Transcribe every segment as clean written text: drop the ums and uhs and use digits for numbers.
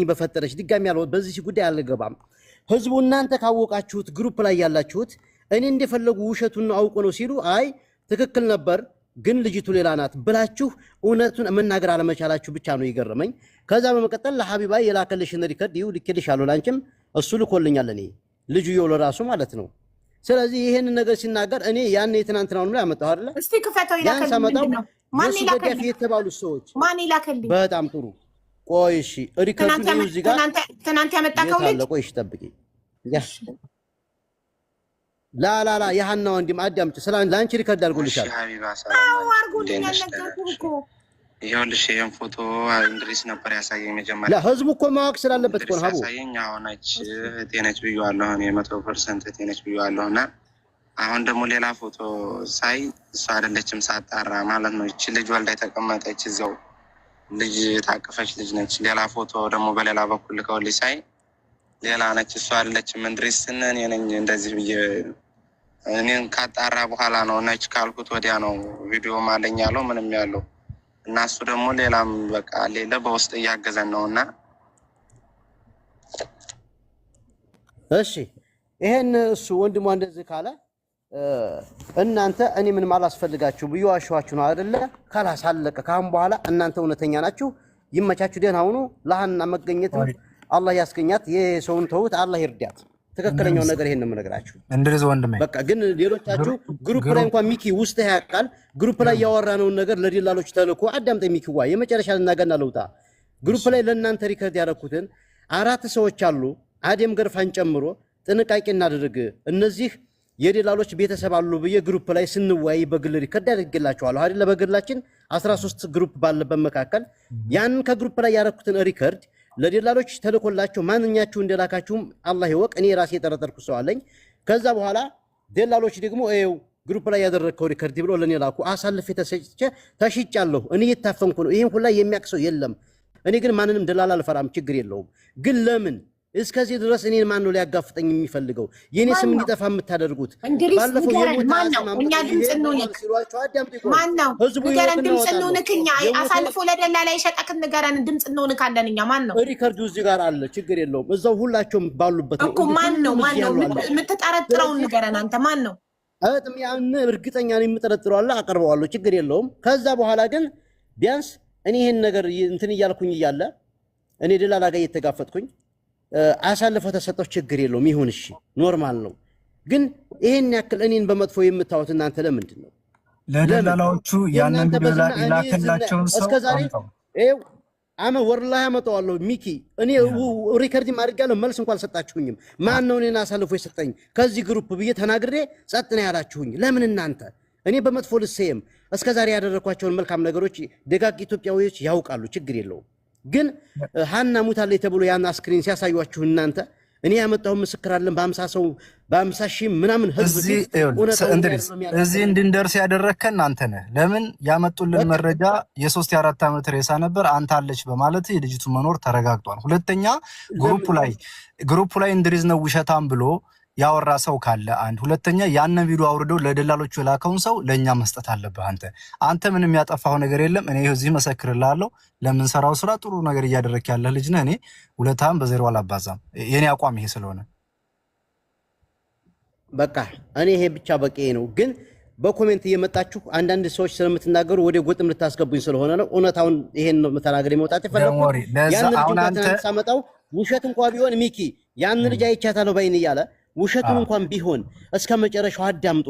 በፈጠረች ድጋሚ ያለው በዚህ ጉዳይ አልገባም። ህዝቡ እናንተ ካወቃችሁት group ላይ ያላችሁት እኔ እንደፈለጉ ውሸቱን አውቆ ነው ሲሉ፣ አይ ትክክል ነበር ግን ልጅቱ ሌላ ናት ብላችሁ እውነቱን መናገር አለመቻላችሁ ብቻ ነው የገረመኝ። ከዛ በመቀጠል ለሀቢባ የላከልሽን record ይኸው ልኬልሻለሁ፣ ላንቺም እሱ ልኮልኛል፣ እኔ ልጁ የው ለራሱ ማለት ነው። ስለዚህ ይሄንን ነገር ሲናገር እኔ ያን የትናንትናውን ላይ አመጣሁ አይደለ? እስቲ ክፈተው። ያን ይላከልኝ ሳመጣው ምንድን ነው? ማን የእሱ ደጋፊ ይላከልኝ? የተባሉ ሰዎች ማን ይላከልኝ? በጣም ጥሩ። ቆይ እሺ፣ record ኡን ትናንት ይኸው እዚህ ጋር ትናንት ያመጣከው የት አለ? ልጅ። ቆይ እሺ፣ ጠብቂ። ያ ላላላ የሀና ወንድም አዳምጪ። ስለ ለአንቺ record እሺ አድርጎልሻል። ሀቢባ ሰላም አዎ አለይኩም፣ እንዴት አድርጎልኛል። ነሽ? ደህና ነገርኩህ ነሽ? እኮ። ይኸውልሽ ይሄን ፎቶ እንድሪስ ነበር ያሳየኝ መጀመሪያ። ለህዝቡ እኮ ማወቅ ስላለበት እኮ እንድሪስ ነው ሀቡ። ያሳየኝ አሁነች እህቴ ነች ብዬዋለሁ። እኔ 100% እህቴ ነች ብዬዋለሁ። እና አሁን ደግሞ ሌላ ፎቶ ሳይ እሷ አይደለችም ሳጣራ ማለት ነው። ይቺ ልጅ ወልዳ የተቀመጠች እዚያው ልጅ የታቀፈች ልጅ ነች። ሌላ ፎቶ ደግሞ በሌላ በኩል ልከውልኝ ሳይ ሌላ ነች፣ እሷ አይደለችም። እንድሪስን እኔ ነኝ እንደዚህ ብዬ እኔን ካጣራ በኋላ ነው ነች ካልኩት ወዲያ ነው ቪዲዮ ማለኝ ያለው ምንም ያለው። እና እሱ ደግሞ ሌላም በቃ ሌለ በውስጥ እያገዘን ነው እና እሺ ይሄን እሱ ወንድሟ እንደዚህ ካለ እናንተ እኔ ምንም አላስፈልጋችሁ ብዬ ዋሸኋችሁ ነው አይደለ? ካላስ አለቀ። ካሁን በኋላ እናንተ እውነተኛ ናችሁ። ይመቻችሁ። ደህና ሁኑ። ለሀና መገኘትም አላህ ያስገኛት። የሰውን ተውት፣ አላህ ይርዳት። ትክክለኛው ነገር ይሄን ነው የምነግራችሁ። እንድሪስ ወንድሜ በቃ ግን ሌሎቻችሁ group ላይ እንኳን ሚኪ ውስጥ ያውቃል። Group ላይ ያወራነውን ነገር ለደላሎች ተልኮ አዳምጠኝ ሚኪዋ፣ የመጨረሻ ልናገና ለውጣ group ላይ ለእናንተ record ያደረኩትን አራት ሰዎች አሉ፣ አዴም ገርፋን ጨምሮ። ጥንቃቄ እናድርግ፣ እነዚህ የደላሎች ቤተሰብ አሉ ብዬ group ላይ ስንወያይ በግል record አድርጌላችኋለሁ አይደለ? በግላችን 13 group ባለበት መካከል ያንን ከ group ላይ ያደረኩትን record ለደላሎች ተልኮላቸው ማንኛችሁ እንደላካችሁም አላህ ይወቅ። እኔ ራሴ የጠረጠርኩ ሰው አለኝ። ከዛ በኋላ ደላሎች ደግሞ ይኸው group ላይ ያደረግከው record ብሎ ለእኔ ላኩ። አሳልፌ ተሰጭቼ ተሽጫለሁ። እኔ እየታፈንኩ ነው። ይህን ሁላ የሚያውቅ ሰው የለም። እኔ ግን ማንንም ደላላ አልፈራም፣ ችግር የለውም። ግን ለምን እስከዚህ ድረስ እኔን ማን ነው ሊያጋፍጠኝ የሚፈልገው? የእኔ ማን ስም ነው? እንዲጠፋ የምታደርጉት? እንድሪስ ባለፈው ንገረን፣ የሞተ ማን ነው? አጽም እኛ አምጥተው ድምፅ ይሄ እንሁንክ። ሲሏቸው አዳምጡ። ይቆይ ማን ነው ህዝቡ ንገረን፣ ይወቅና ድምፅ እወጣለሁ። እንሁንክ። እኛ የሞተ አሳልፎ ለደላላ የሸጠክን ንገረን፣ ድምፅ እንሁንካለን። እኛ ማን ነው Record ኡ እዚህ ጋር አለ፣ ችግር የለውም። እዛው ሁላቸውም ባሉበት ነው። እኮ? ማን ነው? ሁሉም ማን እዚህ ነው ያሉ አለ። የምትጠረጥረውን ስለዚህ ንገረን። አንተ ማን ነው? እጥም ያን እርግጠኛ ነው የምጠረጥረው አለ፣ አቀርበዋለሁ፣ ችግር የለውም። ከዛ በኋላ ግን ቢያንስ እኔ ይሄን ነገር እንትን እያልኩኝ እያለ እኔ ደላላ ጋር እየተጋፈጥኩኝ አሳልፈው ተሰጠው፣ ችግር የለውም ይሁን፣ እሺ normal ነው። ግን ይሄን ያክል እኔን በመጥፎ የምታዩት እናንተ ለምንድን ነው? ለምን ለደላላዎቹ ያንን የእናንተ ቪዲዮ በዝና እኔ ዝና የላከላቸውን ሰው እስከ ዛሬ አምጣው። ይኸው አመ ወላሂ አመጣዋለሁ። ሚኪ እኔ record አድርጌያለሁ፣ መልስ እንኳን አልሰጣችሁኝም። ማን ነው እኔን አሳልፎ የሰጠኝ ከዚህ group ብዬ ተናግሬ ጸጥ ነው ያላችሁኝ። ለምን እናንተ እኔ በመጥፎ ልሰየም? እስከ ዛሬ ያደረኳቸውን መልካም ነገሮች ደጋግ ኢትዮጵያዊዎች ያውቃሉ፣ ችግር የለውም። ግን ሀና ሙታለች ተብሎ ያን አስክሪን ሲያሳዩአችሁ እናንተ እኔ ያመጣውን ምስክር አለን በ50 ሰው በ50 ሺህ ምናምን ህዝብ እዚህ ፊት ይኸውልህ፣ እውነታውን እንድሪስ አይደለም እዚህ ያደረገው። እንድንደርስ ያደረግከን አንተ ነህ። ለምን ያመጡልን በቃ መረጃ የ3 የ4 ዓመት ሬሳ ነበር፣ አንተ አለች በማለት የልጅቱ መኖር ተረጋግጧል። ሁለተኛ group ለምን ላይ group ላይ እንድሪስ ነው ውሸታም ብሎ ያወራ ሰው ካለ አንድ፣ ሁለተኛ ያንን ቪዲዮ አውርዶ ለደላሎቹ የላከውን ሰው ለእኛ መስጠት አለብህ። አንተ ምንም ያጠፋው ነገር የለም። እኔ እዚህ መሰክርልሃለሁ። ለምንሰራው ስራ ጥሩ ነገር እያደረክ ያለህ ልጅ ነህ። እኔ ውለታህን በዜሮ አላባዛም። የኔ አቋም ይሄ ስለሆነ በቃ እኔ ይሄ ብቻ በቂ ነው። ግን በ comment እየመጣችሁ አንዳንድ ሰዎች ስለምትናገሩ ወደ ጎጥም ልታስገቡኝ ስለሆነ ነው። እውነታውን ይሄን ነው ተናግሬ መውጣት የፈለኩት። Don't worry። ለዛ ያን ልጅ አሁን እንኳን አንተ ትናንት ሳመጣው ውሸት እንኳን ቢሆን ሚኪ ያን ልጅ አይቻታለሁ ባይን እያለ ውሸቱን እንኳን ቢሆን እስከ መጨረሻው አዳምጦ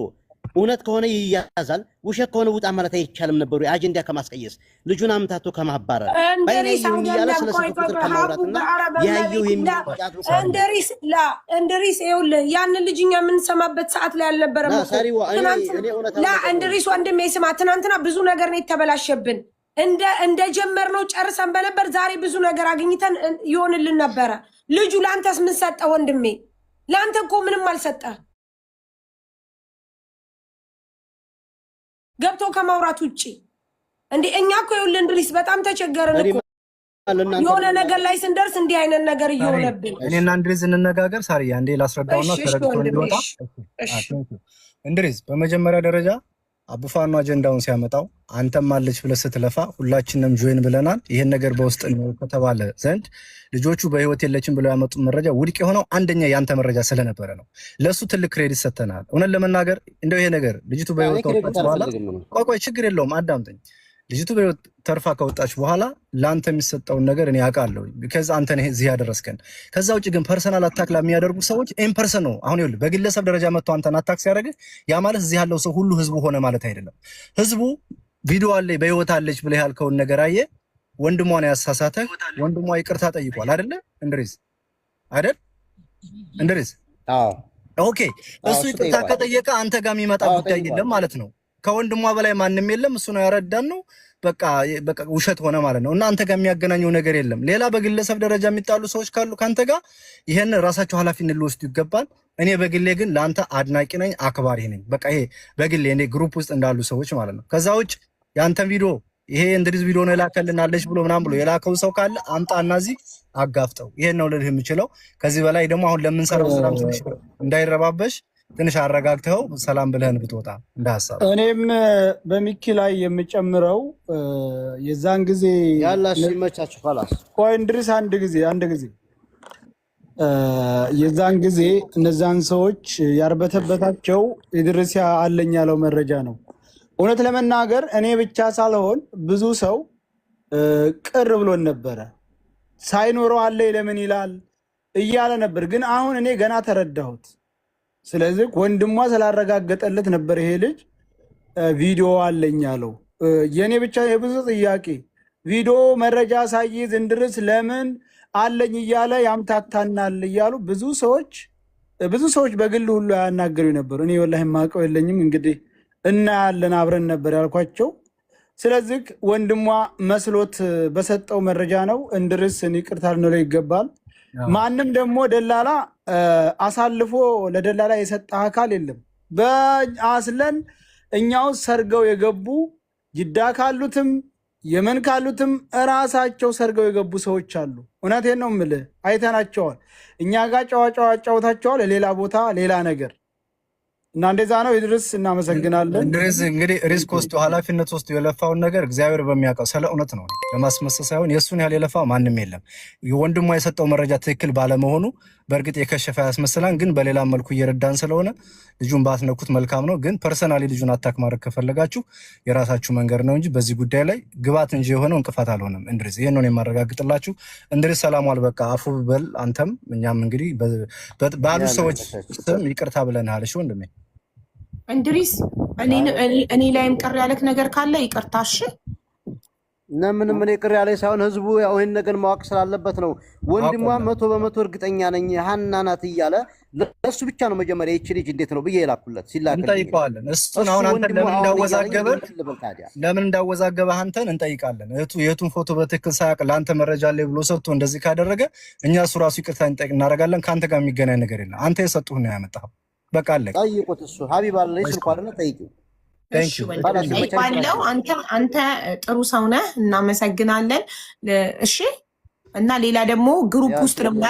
እውነት ከሆነ ይያዛል፣ ውሸት ከሆነ ውጣ ማለት አይቻልም ነበሩ። አጀንዳ ከማስቀየስ ልጁን አምታቶ ከማባረር ባይን እንድሪስ ያየሁኝ እያለ አይደለም። ስለ ቆይ ስልክ ቆይ ቁጥር ቆይ፣ ሀቡ ከማውራትና በአረ ያየው በመቤት ላ የሚጫጥሩ ካሉ እንድሪስ ላ እንድሪስ፣ ይኸውልህ ያንን ልጅ እኛ የምንሰማበት ሰዓት ላይ አልነበረም ላ እኮ ሳሪዋ እኔ ትናንትና። እኔ እውነታውን ላ ነገር ነው። እንድሪስ ወንድሜ ስማ፣ ትናንትና ብዙ ነገር ነው የተበላሸብን። እንደ ጀመርነው ጨርሰን በነበር ዛሬ ብዙ ነገር አግኝተን ይሆንልን ነበረ። ልጁ ለአንተስ ምን ሰጠ ወንድሜ? ለአንተ እኮ ምንም አልሰጠ ገብቶ ከማውራት ውጭ። እንዴ እኛ እኮ ይኸውልህ እንድሪስ በጣም ተቸገርን እኔ እኮ ለእናንተ የሆነ ነገር ላይ ስንደርስ እንዲህ አይነት ነገር ሳሪ እየሆነብን። እኔና እንድሪስ እንነጋገር። ሳሪ አንዴ ላስረዳውና እሺ እሺ ተረድቶ ወንድሜ እንዲወጣ። እሺ እሺ። እንድሪስ በመጀመሪያ ደረጃ አቡፋኖ አጀንዳውን ሲያመጣው አንተም አለች ብለህ ስትለፋ ሁላችንም join ብለናል። ይህን ነገር በውስጥ ነው ከተባለ ዘንድ ልጆቹ በህይወት የለችም ብለው ያመጡት መረጃ ውድቅ የሆነው አንደኛ የአንተ መረጃ ስለነበረ ነው። ለእሱ ትልቅ credit ሰጥተናል። እውነት ለመናገር እንደው ይሄ ነገር ልጅቱ እኔ በህይወት credit ከወጣች በኋላ አልፈልግም ነው። ቆይ ቆይ፣ ችግር የለውም አዳምጠኝ። ልጅቱ በህይወት ተርፋ ከወጣች በኋላ ለአንተ የሚሰጠውን ነገር እኔ አውቃለሁ። ከዛ አንተ ነህ እዚህ ያደረስከን። ከዛ ውጭ ግን personal attack ለሚያደርጉ ሰዎች in person ነው። አሁን ይኸውልህ በግለሰብ ደረጃ መጥቶ አንተን attack ሲያደርግህ ያ ማለት እዚህ ያለው ሰው ሁሉ ህዝቡ ሆነ ማለት አይደለም። ህዝቡ ቪዲዮ አለ በህይወት አለች ብለህ ያልከውን ነገር አየ። ወንድሟን ያሳሳተህ ወንድሟ ይቅርታ ጠይቋል አይደለ? እንድሪስ አይደል? እንድሪስ አዎ Okay። አዎ፣ እሱ እሱ ይቅርታ ጠይቋል። ከጠየቀ አንተ ጋር የሚመጣ አዎ ጉዳይ ጠይቋል። የለም ማለት ነው። ከወንድሟ በላይ ማንም የለም። እሱ ነው ያረዳን ነው በቃ በቃ ውሸት ሆነ ማለት ነው። እና አንተ ጋር የሚያገናኘው ነገር የለም። ሌላ በግለሰብ ደረጃ የሚጣሉ ሰዎች ካሉ ከአንተ ጋር ይሄን ራሳቸው ኃላፊነት ሊወስዱ ይገባል። እኔ በግሌ ግን ለአንተ አድናቂ ነኝ፣ አክባሪ ነኝ። በቃ ይሄ በግሌ እኔ group ውስጥ እንዳሉ ሰዎች ማለት ነው። ከዛ ውጭ የአንተን ቪዲዮ ይሄ እንድሪስ ቪዲዮ ነው የላከልን አለች ብሎ ምናምን ብሎ የላከው ሰው ካለ አምጣና እዚህ አጋፍጠው። ይሄን ነው ልልህ የምችለው። ከዚህ በላይ ደግሞ አሁን ለምንሰራው ስራም ትንሽ እንዳይረባበሽ ትንሽ አረጋግተኸው ሰላም ብለህን ብትወጣ እንደ ሀሳብ። እኔም በሚኪ ላይ የምጨምረው የዛን ጊዜ ያላ እሺ፣ ይመቻችሁ። خلاص። ቆይ እንድሪስ፣ አንድ ጊዜ የዛን ጊዜ እነዛን ሰዎች ያርበተበታቸው ኢድሪስ አለኝ ያለው መረጃ ነው። እውነት ለመናገር እኔ ብቻ ሳልሆን ብዙ ሰው ቅር ብሎን ነበረ። ሳይኖረው አለ ለምን ይላል እያለ ነበር። ግን አሁን እኔ ገና ተረዳሁት። ስለዚህ ወንድሟ ስላረጋገጠለት ነበር ይሄ ልጅ ቪዲዮ አለኝ ያለው። የእኔ ብቻ የብዙ ጥያቄ ቪዲዮ መረጃ ሳይዝ እንድርስ ለምን አለኝ እያለ ያምታታናል እያሉ ብዙ ሰዎች በግል ሁሉ ያናገሩ ነበሩ። እኔ ወላሂ የማውቀው የለኝም፣ እንግዲህ እናያለን አብረን ነበር ያልኳቸው። ስለዚህ ወንድሟ መስሎት በሰጠው መረጃ ነው። እንድርስ ይቅርታ ልንለው ይገባል። ማንም ደግሞ ደላላ አሳልፎ ለደላላ የሰጠ አካል የለም። በአስለን እኛው ሰርገው የገቡ ጅዳ ካሉትም የመን ካሉትም እራሳቸው ሰርገው የገቡ ሰዎች አሉ። እውነቴን ነው የምልህ፣ አይተናቸዋል። እኛ ጋር ጨዋ ጨዋ አጫውታቸዋል፣ ሌላ ቦታ ሌላ ነገር እና እንደዛ ነው። ኢድሪስ እናመሰግናለን። እንድሪስ እንግዲህ risk ወስዶ ኃላፊነት ወስዶ የለፋውን ነገር እግዚአብሔር በሚያውቀው ስለ እውነት ነው፣ ለማስመሰል ሳይሆን የእሱን ያህል የለፋው ማንም የለም። ወንድሟ የሰጠው መረጃ ትክክል ባለመሆኑ በእርግጥ የከሸፈ ያስመስላል፣ ግን በሌላ መልኩ እየረዳን ስለሆነ ልጁን ባትነኩት መልካም ነው። ግን personally ልጁን attack ማድረግ ከፈለጋችሁ የራሳችሁ መንገድ ነው እንጂ በዚህ ጉዳይ ላይ ግባት እንጂ የሆነው እንቅፋት አልሆነም። እንድሪስ ይህን ነው የማረጋግጥላችሁ። እንድሪስ ሰላም ዋል። በቃ አፉ በል አንተም እኛም እንግዲህ ባሉ ሰዎች ስም ይቅርታ ብለንሃል። እሺ ወንድሜ። እንድሪስ፣ እኔ ላይም ቅር ያለክ ነገር ካለ ይቅርታ። እሺ። እና ምንም እኔ ቅር ያለኝ ሳይሆን ህዝቡ ያው ይህን ነገር ማወቅ ስላለበት ነው። ወንድሟ 100% እርግጠኛ ነኝ ሀና ናት እያለ ለእሱ ብቻ ነው መጀመሪያ ይቺ ልጅ እንዴት ነው ብዬ የላኩለት ሲላክልኝ እንጠይቀዋለን። እሱን እሱ አሁን አንተን ወንድሟ ለምን አሁን እያለኝ እንዳወዛገበ ምን ልበል ታዲያ? ለምን እንዳወዛገበ አንተን እንጠይቃለን። እህቱ የእህቱን ፎቶ በትክክል ሳያውቅ ለአንተ መረጃ ላይ ብሎ ሰጥቶ እንደዚህ ካደረገ እኛ እሱ ራሱ ይቅርታ እንጠይቅ እናደርጋለን። ከአንተ ጋር የሚገናኝ ነገር የለም። አንተ የሰጡህ ነው ያመጣኸው። በቃ አለቀ። ጠይቁት። እሱ ሀቢብ አለ ስልኩ አለና ጠይቂው። እሺ ወንድሜ ጠይቋለሁ። አንተ ጥሩ ሰው ነህ፣ እናመሰግናለን። እሺ እና ሌላ ደግሞ group ውስጥ ደግሞ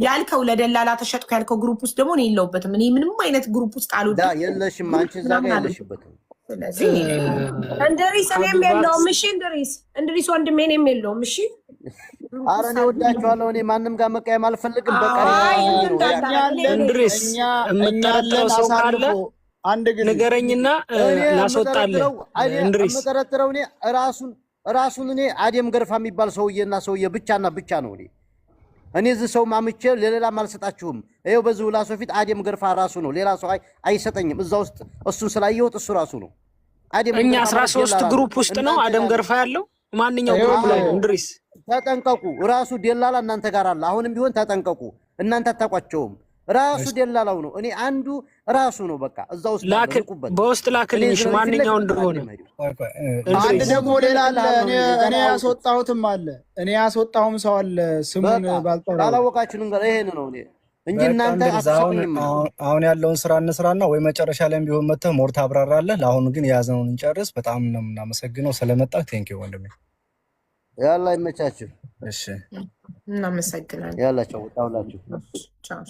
ያልከው ለደላላ ተሸጥኩ ያልከው group ውስጥ ደግሞ እኔ የለሁበትም። እኔ ምንም አይነት group ውስጥ ዳ አልወድም። የለሽም፣ አንቺ እዛ ጋር የለሽበትም። ስለዚህ እንድሪስ እኔም የለውም። እሺ እንድሪስ፣ እንድሪስ ወንድሜ እኔም የለውም። እሺ። አረ እኔ ወዳችኋለሁ። እኔ ማንም ጋር መቀየም አልፈልግም። በቃ አይ ነው ያ እንድሪስ፣ የምጠረጥረው ሰው ካለ አንድ ጊዜ ንገረኝና እኔ ላስወጣልህ። የምጠረጥረው እኔ እንድሪስ የምጠረጥረው እኔ ራሱን እኔ አዴም ገርፋ የሚባል ሰውዬና ሰውዬ ብቻና ብቻ ነው። እኔ እዚህ ሰው ማምቼ ለሌላም አልሰጣችሁም። ይኸው በዚህ ላሶ ፊት አዴም ገርፋ ራሱ ነው። ሌላ ሰው አይሰጠኝም። እዛ ውስጥ እሱን ስላየሁት እሱ ራሱ ነው። አዴም እኛ ገርፋ አስራ ማለት ሶስት ደላላ ነው። group ውስጥ ነው እናንተ አደም ጋር ገርፋ ያለው። ማንኛው group ላይ ነው እንድሪስ? ተጠንቀቁ። ራሱ ደላላ እናንተ ጋር አለ። አሁንም ቢሆን ተጠንቀቁ። እናንተ አታውቋቸውም። ራሱ ደላላው ነው። እኔ አንዱ ራሱ ነው። በቃ እዛ ውስጥ አለ። ላክ ንቁበት። በውስጥ ላክልኝ። እሺ ማንኛው እንደሆነ። አንድ ደግሞ ሌላ አለ። እኔ ያስወጣሁትም አለ። እኔ ያስወጣሁም ሰው አለ። ስሙን ባልጠራው። ካላወቃችሁ ልንገር፣ ይሄን ነው እኔ እንጂ በቃ እናንተ እንድሪስ አሁን አትሰጡኝም። አሁን ያለውን ስራ እንስራና ወይ መጨረሻ ላይም ቢሆን መተህ more ታብራራለህ። ለአሁኑ ግን የያዝነውን እንጨርስ። በጣም ነው የምናመሰግነው ስለመጣህ። Thank you ወንድሜ። ያላ ይመቻችሁ። እሺ። እናመሰግናለን። ያላቸው ወጣሁላችሁ። ቻው።